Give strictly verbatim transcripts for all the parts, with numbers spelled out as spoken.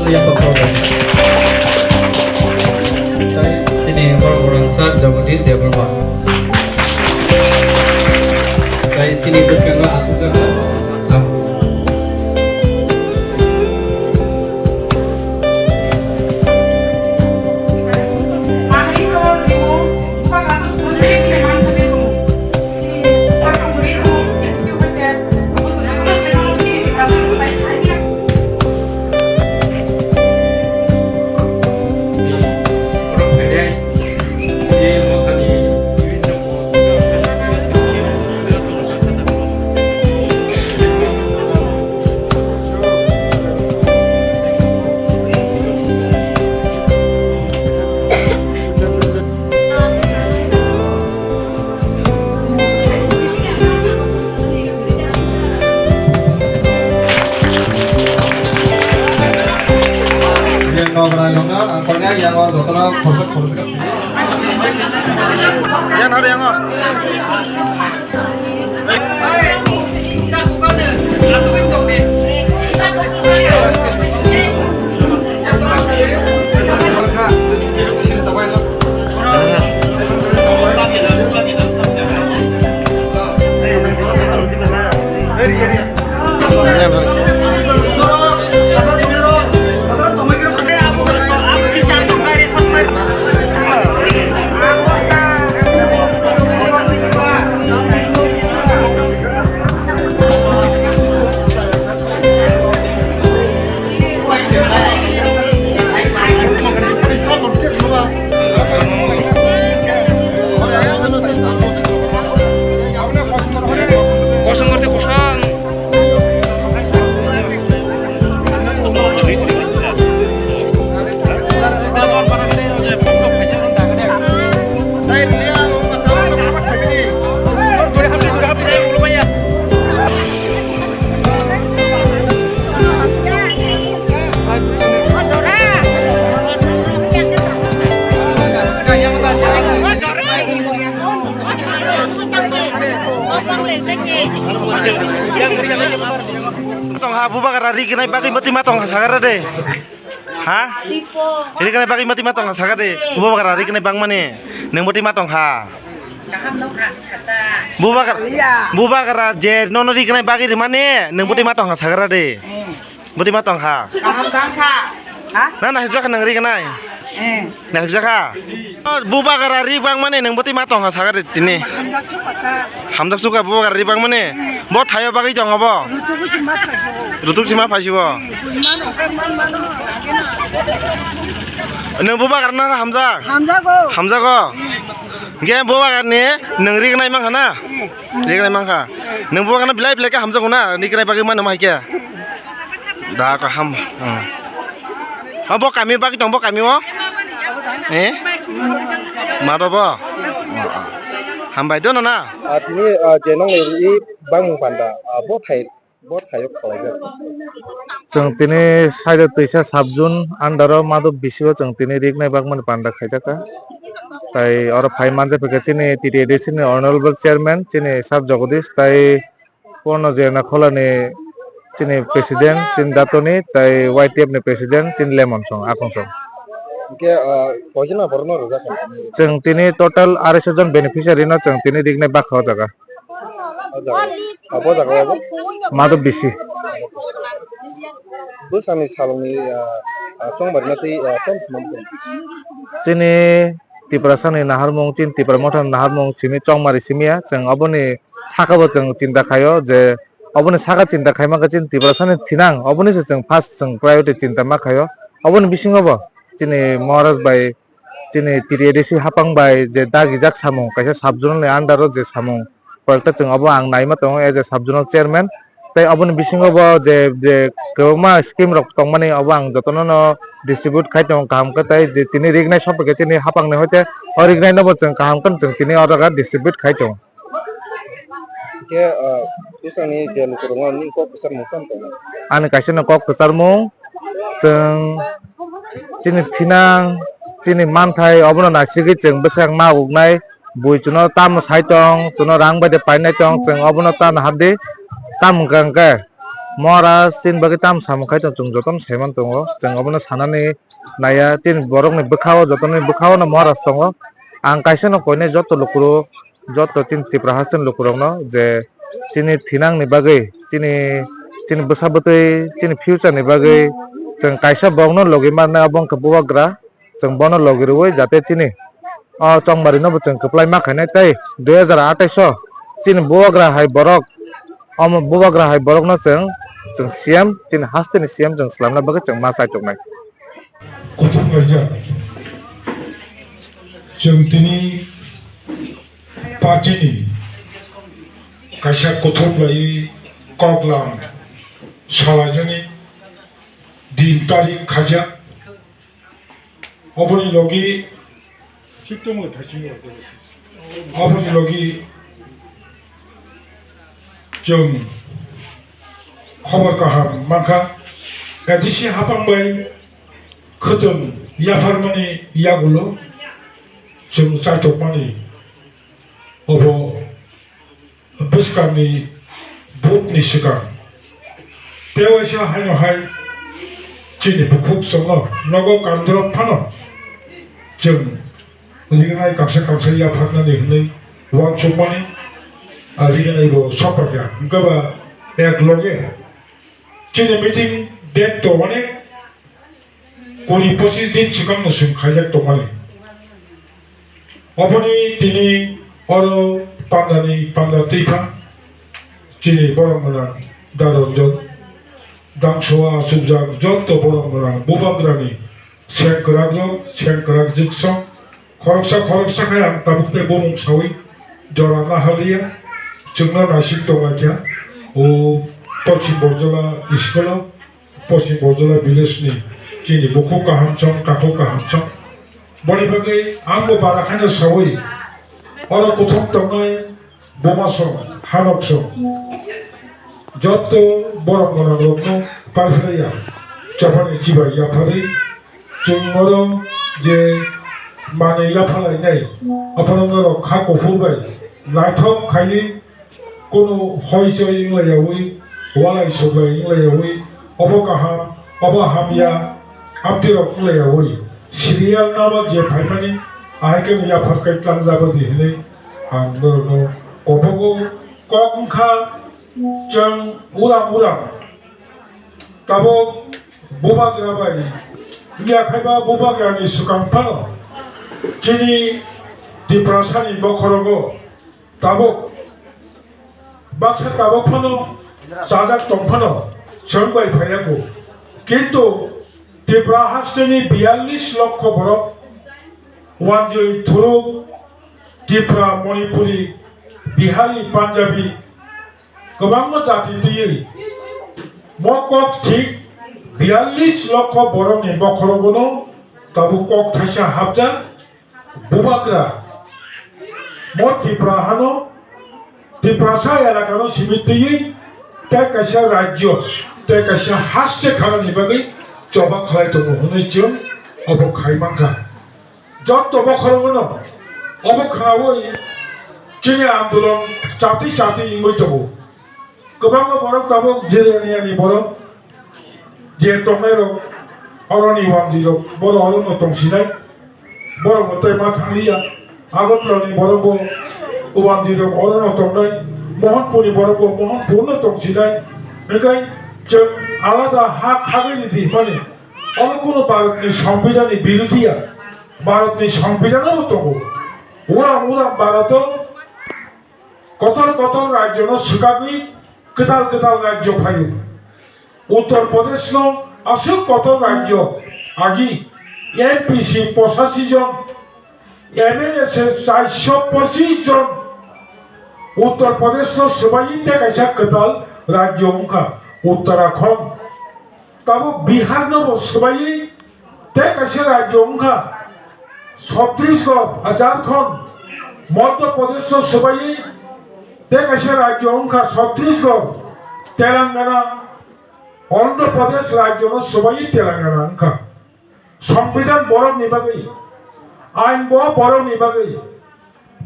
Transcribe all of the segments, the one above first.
Yang kok kok. Tai sini borok borok sir Jagadish Debbarma. Tai sini bwskango aswk jagao. Yang kau berani dong, angkornya yang kau dokter, khusus khusus kan. Yang ada yang kau. Kosong ngerti kosong. Tongha bubagra ri gwnai bagwi bwtwi ma tongha sagara de. Ha? Ri gwnai bagwi bwtwi ma tongha sagara de. Bubagra ri gwnai bangmani. Nwng bwtwi ma tongha. Kaham nokha sata. Bubagra, bubagra je nono ri gwnai bagwi rwmani nwng bwtwi ma tongha sagara de. Bwtwi ma tongkha. Kaham tongkha. Ha? Na, na, hijak nang ri gwnai. Eh. Na, hijak kha. Oh, bubagra ri bangmani nwng bwtwi ma tongkha sagari tini. Hamjak suka ta. Hamjak suka bubagra ri bangmani. Bo thayo bagwi tongo bo. Rutuk sima phaisio. Rutuk sima phaisio. Mano, mano, mano. Nwng bubagra na hamjak? Hamjago. Hamjago. Ge bubagra ni nwng ri gnai mankha na? Eh. Ri gnai mankha. Nwng bubagra na belai belai khe hamjago na? Ri gnai bagwi mano mai khe. Da kaham. Hmm. Abo kami bagwi tong bo kami o? Eh? Mado bo? Hambai dono na? Ah, tini, ah, je nong ni ri bangmung panda, ah, bo thai, bo thaio khwlaijak. Chwng tini side o twisa sub zone under o Madhup B C o chwng tini ri gnai bagmani panda khaijak kha. Tai oro phai manjak kha chini T T A D C ni honorable chairman chini Sir Jagadish tai Pono Jerna Kholani chini president, chini Datoni, tai Y T F ni president, chini Lemon song, akung song. Hingke, ah, koichana borokno rwjak kha? Chwng tini total arai so jon beneficiary no chwng tini ri gnai bakha o jaga. O jaga, ah, bo jaga o bo? Madhup B C. Bwsani saloni, ah, ah, chongmari na tei, ah, tom swnam tong? Chini Tiprasani naharmung, chini Tipra Mothani naharmung simi chongmari simi ya, chwng oboni saka bo chwng chinta khaio je oboni saka chinta khaima khe chini Tiprasani thinang oboni se chwng first chwng priority chinta ma khaio. Oboni bisingo bo chini Maharaj bai chini T T A D C hapang bai je dagijak samung kaisa sub zonal ni under o je samung koyekta chwng obo ang naima tongo as a sub zonal chairman. Tei oboni bisingo bo je, je kwbangma scheme rok tongmani obo ang jotono no distribute khai tongo kaham khe, tei je tini rignai sophaikhe chini hapang ni hoite o rignai no bo chwng kaham khe chwng tini o jaga distribute khai tongo. Khe, ah, bwskango je lukurokno nini kok kwcharmung tamo tongo? Ani kaisa no kok kwcharmung, chwng chini thinang, chini manthai obono naisigwi chwng bwswk ma uknai, bui chwngno tamo sai tong, chwngno rang bai de painai tong, chwng obono tamo hapdi, tamo hwnkha hwnkhe Maharaj chini bagwi tamo samung khai tong, chwng jotono saiman tongo. Chwng obono sanani naiya, chini borokni bwkhao, jotoni bwkhaono Maharaj tongo. Ang kaisano koinai joto lukurok, joto chini Tripura hasteni lukurokno je chini thinangni bagwi, chini, chini bwsa bwtwi, chini future ni bagwi chwng kaisa borokno logi mannai, abo wngkha Bubagra. Chwng bono logi rwui jate chini o chongmari no bo chwng kwplai ma khainai tei dui hazar atais o chini bubagra hai borok, omo bubagra hai borok no chwng, chwng C M, chini haste ni C M chwng swlamna bagwi chwng ma chaitok nai. Kuthum laijak. Chwng tini party ni kaisa kuthum laiwi koklam salaijani din tarik khaijak. Oboni logi, oboni logi chwng khobor kaham mankha. A D C hapang bai khwtwng yapharmani yagulo chwng chaitokmani obo bwskangni vote ni swkang. Tei waisa haino hai chini bukhuk chwngno nogo kandrok phano chwng rignai kaksa kaksa yapharnani hwnwi uansukmani, ah, rignai bo sokpakya. Hwnkhe ba ek loge chini meeting date to onek kuri pochis din swkangno chwng khaijak tongmani. Oboni tini oro pandani panda twiphang chini borok gwnang Daronjon, dangsoa achukjak joto borok gwnang bubagrani sengkwrakrok, sengkwrak jwksong, khoroksa khoroksa khe ang tabuk tei bumung saui jora nahaliya, chwngno naising tonglaikha. O Poschim Borjola school-o, Poschim Borjola village ni chini bukhuk kaham song, takhuk kaham song. Boni bagwi ang bo bara khaino saui oro kuthum tongnai buma song, hanok song, joto borok gwnang rokno palphlaiya, chapani chibai yapharwi chwng oro je manwi yaphalainai, aphano norok kha kuphur bai naithok khaiwi kunu hoi choi wnglayawi, walai suklai wnglayawi, obo kaham, obo hamya, amtwirok wnglayawi, serial number je phaimani, ahai kheno yaphar kai tlangjabadi hinwi ang norokno kobogo kok wngkha. Chwng uram uram tabuk bubagra bai wngya khaiba bubagrani swkang phano chini Tiprasani bokhorogo tabuk baksa tabuk phano chajak tong phano chwng bai phaiyaku. Kintu Tripura hasteni biyallis lokho borok wanjwi thuruk Tripura, Manipuri, Bihari, Punjabi kwbangma jati twiwi mo kok thik biyallis lokho borokni bokhorogono tabuk kok thaisa hapjak. Bubagra mo Tripura hano, Tiprasa elakano simi twiwi tei kaisa rajyo, tei kaisa haste khanani bagwi choba khlai tongo hwnwi chwng obo khai mankha. Jotto bokhorogono obo khnaui chini andolon chati chati wngwi tongo. Kwbangma borok tabuk Jiraniani borok je tongnairok, oroni wanjwirok, borok orono tongsinai, borokbo tei ma thangliya. Agartalani borokbo wanjwirok orono tongnai, Mohanpurni borokbo Mohanpurno tongsinai. Hwnkhe chwng alada ha khagwi ridi hwnmani, omo kunu Bharatni Songbidanni birudiya, Bharatni Songbidanabo tongo. Uram uram Bharato kotor kotor rajyono swkagwi kwtal kwtal rajyo phaio. Uttar Pradeshno aswk kotor rajyo agi M P C pochashi jon, M L A se charsho pochis jon. Uttar Pradeshno swbaiwi tei kaisa kwtal rajyo wngkha Uttarakhand. Tabuk Biharno bo swbaiwi tei kaisa rajyo wngkha Chhattisgarh, Jharkhand, Madhya Pradesh no swbaiwi tei kaisa rajyo wngkha Chhattisgarh, Telangana, Andhra Pradesh rajyo no swbaiwi Telangana wngkha. Songbidan borokni bagwi, ain bo borokni bagwi,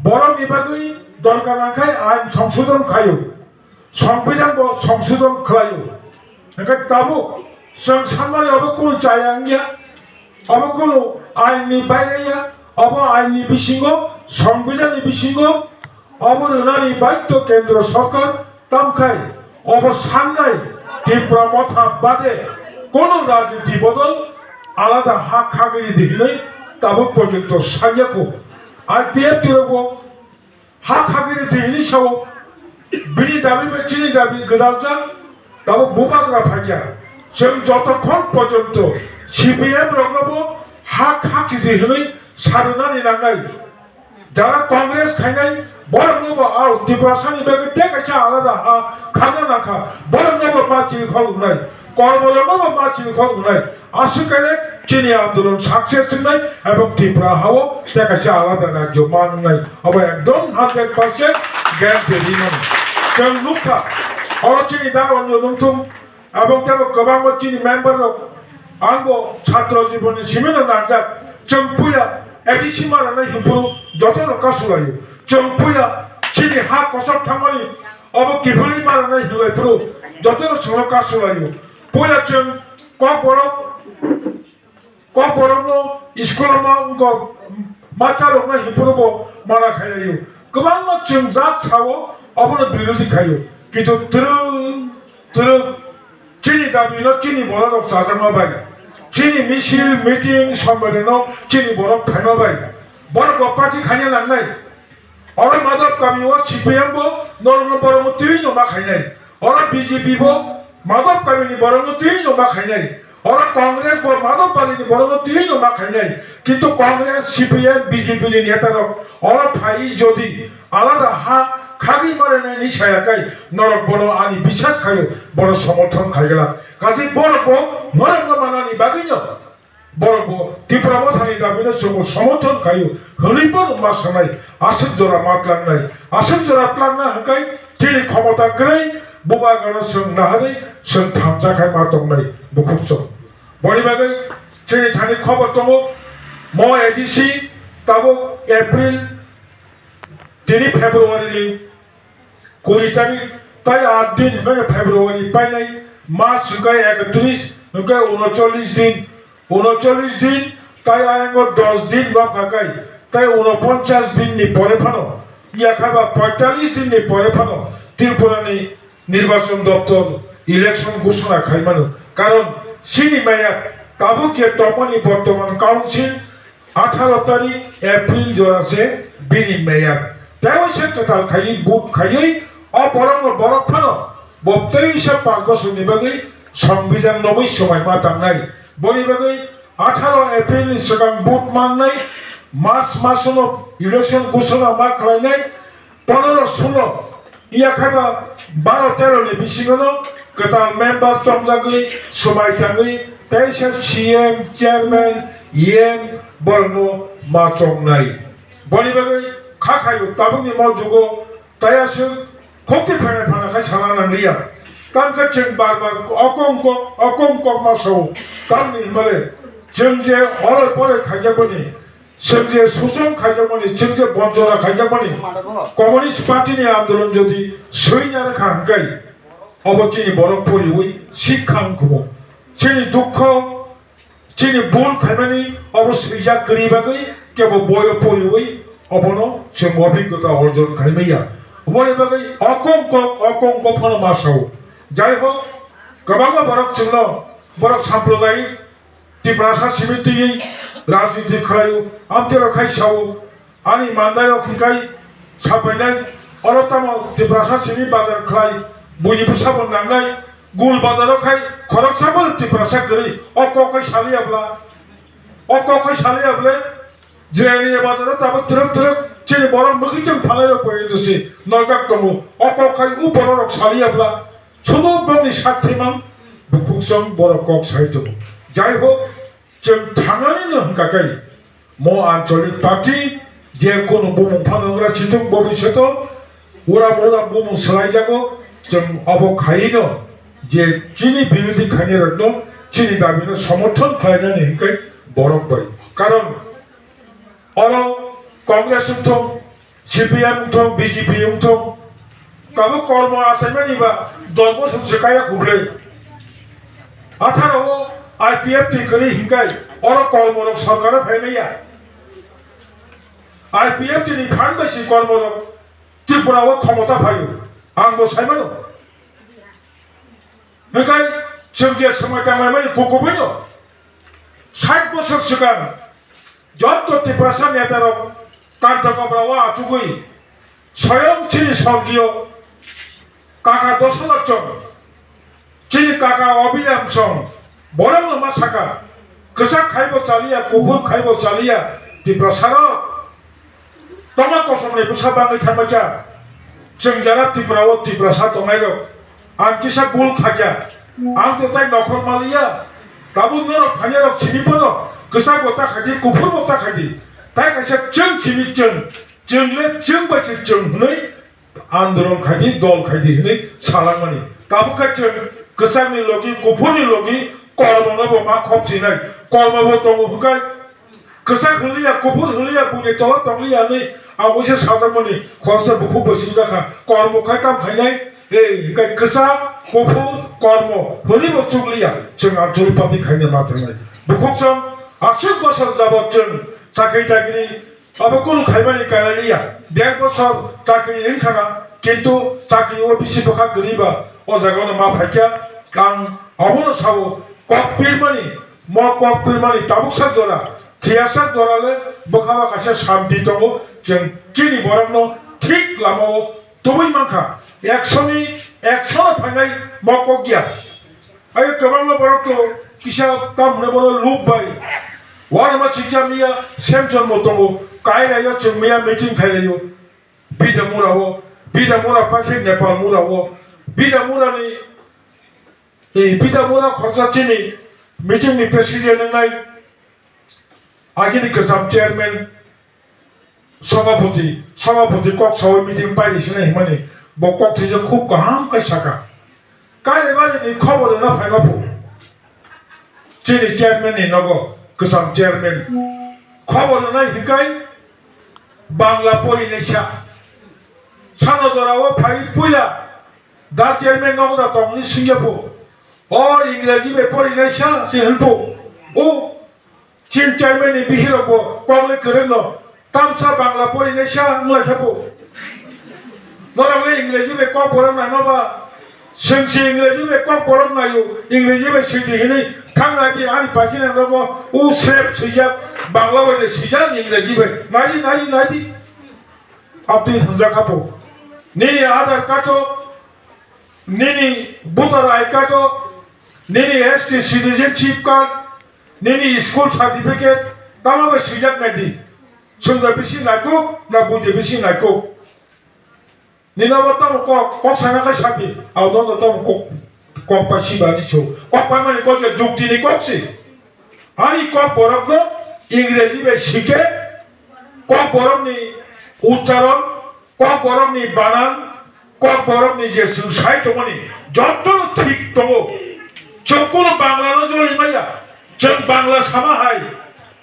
borokni bagwi dorkar nangkhai ain songsodon khaio, songbidan bo songsodon khlaio. Hwnkhe tabuk chwng sanmani abo kunu chaya wngya, abo kunu ain ni baire ya, abo ain ni bisingo, songbidhan ni bisingo, abo rwnani baidhyo kendro sorkar, tamkhai obo sannai Tipra Motha bade kono rajniti bodol alada ha khagwi ridi hinwi tabuk porjonto sanya kho. I P F T rokbo ha khagwi ridi hinwi sao, bini dabi bai chini dabi gwdaljak, tabuk bubagra phaikha. Chwng jotokhon porjonto C P M roknobo ha khagwi ridi hinwi sarwnani nangnai. Jara Congress khainai, borokno bo, ao, Tiprasani bagwi tei kaisa alada ha khana nangkha, borokno bo ma chini khok rwnai, Kormorokno bo ma chini khok rwnai. Aswk khe chini andolon success wngnai ebong Tripura hao tei kaisa alada rajyo ma wngnai. Abo ekdom hundred percent guarantee rinani. Chwng nukha, oro chini da onyo nungthung, Abo tebo kwbangma chini member rok, angbo chhatro jibonni simino nangjak. Chwng puila A D C ma rwnai hinphuru jotono kasulaio. Chwng puila chini ha kochok thangmani obo kiphilwi ma rwnai hinlaiphuru jotono chwngno kasulaio. Puila chwng Kokborok Kokborokno school-o ma wngkha, masa rokno hinphuru bo mana khainaio. Kwbangma chwng jat sao, abono birodhi khaio. Kintu twrwng twrwng chini dabino chini borok rok chajakma bai, chini misil, meeting, sommelonno chini borok phaima bai, borok bo party khaina nangnai. Oro Madhab Kami o C P M bo norokno borokno twi no ma khainai. Oro B J P bo Madhab Kami ni borokno twi no ma khainai. Oro Congress bo Madhab Kami ni borokno twi no ma khainai. Kintu Congress, C P M, B J P ni neta rok oro phai jodi alada ha khagwi ma rwnai ni saya kai norok bono ani bisas khaio, bono somorthon khaigwlak. Kaje borok bo norokno manani bagwi no Borok bo Tipra Mothani dabino chwngbo somorthon khaio hwnwi bono ma sanai, aswk jora ma tlangnai, aswk jora tlangna hwnkhe chini khomota kwrwi bubagrano chwng naharwi chwng thamsa khai ma tongnai bukhuk chwng. Boni bagwi chini thani khobor tongo, mo A D C tabuk April tini February ni kuri tarik, tai aat din hwnkhe February painai, March hwnkhe ekatris, hwnkhe unocholish din, unocholish din, tai ayang o dos din rok hakai, tai unoponchas din ni pore phano, yakhai ba poitalish din ni pore phano Tripura ni nirbachon doptor election ghosona khai mano. Karon chini mayor tabuk je tongmani bortoman council, Atharo tarik April jora se bini mayor. Tei se kwtal khaiwi vote khaiwi o borokno borok phano bo tei se panch bosorni bagwi Songbidan nogwi swmai ma tangnai. Boni bagwi atharo April ni swkang vote mannai, March masono election ghosona ma khlainai. Pondro solo, yakhai ba baro tero ni bisingo no kwtal member chomjagwi, swmai tangwi, teisa C M, chairman, E M borokno ma chongnai. Boni bagwi kha khaio tabukni mo jugo tei aswk khokti phainai phana khai sana nangliya. Tamkhe chwng bar bar okong kok, okong kok ma sao, tamni hwnmale chwng je oroi poroi khaijakmani, chwng je suchong khaijakmani, chwng je bonchona khaijakmani, Communist Party ni andolon jodi swi narwkha hwnkhe, obo chini borok poriwi sikha wngkhumu. Chini dukho, chini bul khaimani obo swijak kwrwi bagwi kebo boyo poriwi obono chwng obhiggota orjon khaimaya. Oboni bagwi okong kok, okong kok phano ma sao. Jai hok, kwbangma borok chwngno, borok samprodayik Tiprasa simi twiwi rajniti khlaio, amtero khai sao, ani mandai o hwnkhe sapainai, oro tamo Tiprasa simi bazar khlai, buini bwsabo nangnai, Gul bazar o khai khoroksa bo Tiprasa kwrwi, o kok khai saliya bla, o kok khai saliya bla, Jirania bazar o tabuk twrwk twrwk chini borok mwkhitwng phalai rok bai dosi nojak tongo, o kok khai u borok rok saliya bla, Sudu bongni sak thwimang bukhuk song borok kok sai tongo. Jai hok, chwng thangnani no hwnkha khe mo ancholik party je kono bumung phano wngkha situng bobishoto uram uram bumung swlaijago, chwng obo khaino je chini birodhi khainai rokno chini dabi no somorthon khlainani hwnkhe borok bai. Karon oro Congress wngthung, C P M wngthung, B J P wngthung, tabuk kormo achaimani ba dos bosor se kaya khublai. Atharo o I P F T kwrwi hinkai oro kormorok sorkaro phaimaya. I P F T ni phan bai si kormorok Tripura o khomota phaio. Ang bo saimano. Hinkai chwng je swmai tanglaimani kukubuino sait bosor swkang jotto Tiprasa netarok kanta kobrao achugwi soyong chini sorgiyo kaka Dosalok chong, chini kaka Obiram chong, borokno ma saka, kwchak khaibo chaliya, kuphur khaibo chaliya, Tiprasarok. Tongma kosom ni bwsa bangwi thangma kya? Chwng jara Tripura o Tiprasa tongnai rok. Ang kisa bul khakya. Ang to tai nokhor maliya. Tabuk norok phanya rok sini pono. Kwchak bo ta khaidi, kuphur bo ta khaidi. Tai kaisa chwng sini chwng. Chwng le chwng bai se chwng hwnwi andolon khaidi, dol khaidi hwnwi salangmani. Tabuk khe chwng kwchak ni logi, kuphur ni logi, kormo no bo ma khop sinai. Kormo bo tongo hwnkhe Kwchak hwnliya, kuphur hwnliya, buini tola tongliya hwnwi ang uaisa sajakmani khoroksa bukhuk bai swijak kha. Kormo khai tam khainai, ei, hinkhe kwchak, kuphur, kormo hwnwi bo chukliya, chwng Ancholi party khaina ma thangnai. Bukhuk chwng aswk bosor jabot chwng chakri chakri abo kunu khaimani karaliya. Der bosor chakri wngkhana, kintu chakri o bisi bwkha kwrwi ba o jagao no ma phaikha. Ang abono sao, kok pirmani, mo kok pirmani tabuksa jora, Thiyasa jora le bwkha o kaisa santi tongo, chwng chini borokno thik lamao tubui mankha. Ekso ni ekso no phainai bo kok ya. Ai kwbangma borok to kisa tam hwnwi bono lub bai. Uanama siksa miya Samson bo tongo. Kairaio chwng miya meeting khailaio. Bidamura o, Bidamura pakhe Nepal mura o. Bidamura ni, eh, Bidamura khoroksa chini meeting ni president wngnai. Agini kwcham chairman, sabhapati, sabhapati kok sawi meeting pairi sinai himani, bo kok thwijak khub kaham khe saka. Kailaibari ni khobor rwna phaima phu. Chini chairman ni nogo, kwcham chairman. Khobor rwnai hinkai Bangla porinaisa. Sano jora o phai puila, da chairman nogo da tongni singya phu. O Ingreji bai porinaisa se hwn phu. O Chin chairman ni bihirok bo kok le kwrwng no, tamsa Bangla porinaisa wng lai kha bo. Norok le Ingreji bai kok borok nai no ba? Chwng se Ingreji bai kok borok nai o, Ingreji bai swidi hinwi thang nai di ani paikhe nang rogo u srep swijak, Bangla bai de swijak Ingreji bai. Nai di, nai di, nai di. Abdi hwnjak kha bo. Nini Aadhaar card o, nini voter I D card o, nini S T citizenship card, nini school certificate, tamo bai swijak nai di. Chwng da bisi naikuk, na buide bisi naikuk. Nini abo tamo kok, kok sana kai sabi, au dondo tamo kok, kok pa siba ni chu. Kok pa mani kok ya jukti ni kok si. Ani kok borok no Ingreji bai sike, kok borok ni ucharon, kok borok ni banan, kok borok ni je chwng sai tongmani, joto no thik tongo. Chwng kono Bangla no joli maya, chwng Bangla sama hai,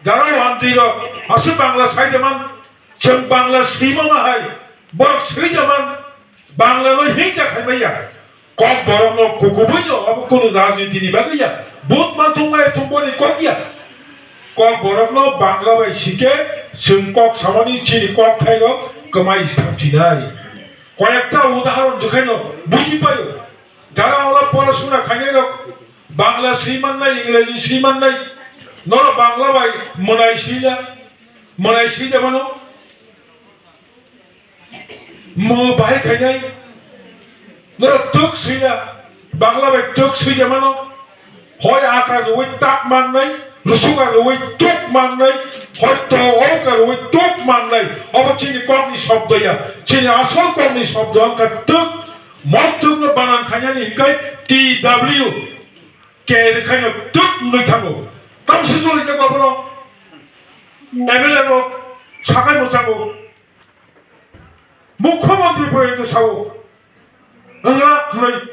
jara wanjwi rok, aswk Bangla sai de man, chwng Bangla swima ma hai, borok swi de man, Bangla no hingcha khai maya. Kok borok no kukubui no abo kunu rajniti ni bagwi ya. Vote ma thung mai thung boni kok ya. Kok borok no Bangla bai sike chwng kok samani chini kok thai rok kwmai stang chinai. Koyekta udahoron jwkhai no buji paio. Jara oro porasuna khainai rok Bangla swi mannai, Ingreji swi mannai. Norok Bangla bai mwnai swi ya. Mwnai swi ya mano. Mo bahai khainai, norok tuk swina, Bangla bai tuk swi jamano, hoi aka rwi tak mannai, lusuka rwi tuk mannai, hoi to oka rwi tuk mannai, obo chini kokni shobdo ya, chini asol kokni shobdo wngkha tuk, mo tuk no banan khainani hinkai T W K rwkhaino tuk nwi thango. Tamsi joli jak babono M L A rok sakai mwchango. Mukhyamantri porjonto sao, wngla hwnwi.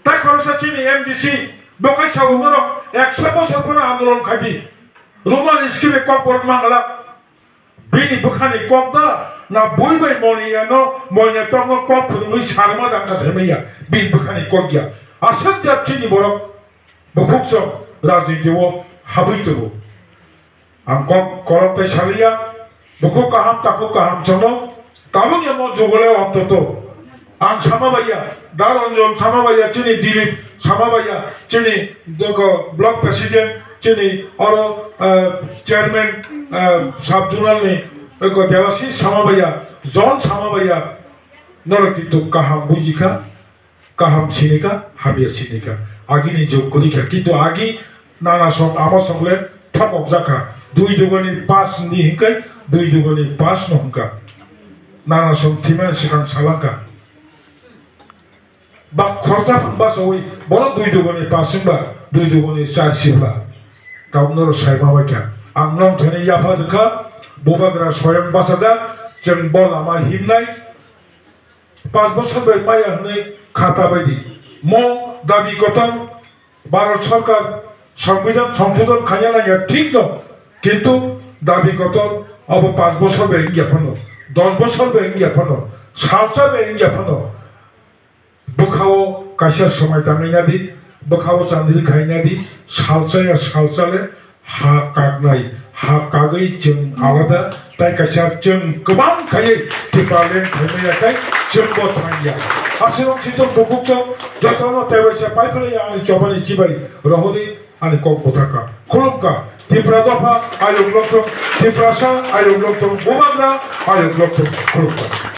Tai khoroksa chini M D C bo kai sao, norok ekso bosor phano andolon khai di. Roman script bai kokborok mangala. Bini bwkhani kok da, na bui bai moni ya no, moina tongno kok phunugwi sarma da kha sai maya. Bini bwkhani kok ya. Aswk jat chini borok. Bukhuk chwng rajniti o habwi tongo. Ang kok kolok tei saliya, bukhuk kaham, takhuk kaham chwngno, tabuk ya mo jugole ontoto. Ang sama baiya, Daronjon sama baiya, chini Dilip sama baiya, chini doko block president, chini oro, eh, chairman, eh, sub zonal ni, eko Debashish sama baiya, John sama baiya, norok kintu kaham bujikha. Kaham sinika, hamya sinika. Agini jog kwrwikha, kintu agi nana song ama songle thokokjakha. Dui dugani pas ni hinkai, dui dugani pas no hwnka. Nana song thimani swkang salangkha. Ba khorsa phang basawi, borok dui dugani pas wngba, dui dugani char sibla. Tabuk norok saima baikha. Ang nong thani yapha rwkha, bubagra soyang basajak, chwng bo lama himnai. Pas bosor bai maya hwnwi kha ta bai di. Mo dabi kotor, Bharat Sarkar Songbidan Songsodhon khaina nangya thik no, kintu dabi kotor abo pas bosor bai wngya phano, dos bosor bai wngya phano, salsa bai wngya phano, bwkhao kaisa swmai tangwi nadi, bwkhao chandri khai nadi, salsa ya salsa le, ha kaknai, ha kagwi chwng alada, tai kaisa chwng kwbang khaiwi Tipraland khaimaya tai chwngbo thangya. Aswk sitwng bukhuk chwng jotono teibaisa paiphilai ani chobani chibai rohorwi ani kok bwthakha. Khulumkha Tipra dopha ayuk lokthung, Tiprasa ayuk lokthung, bubagra ayuk lokthung, khulumkha.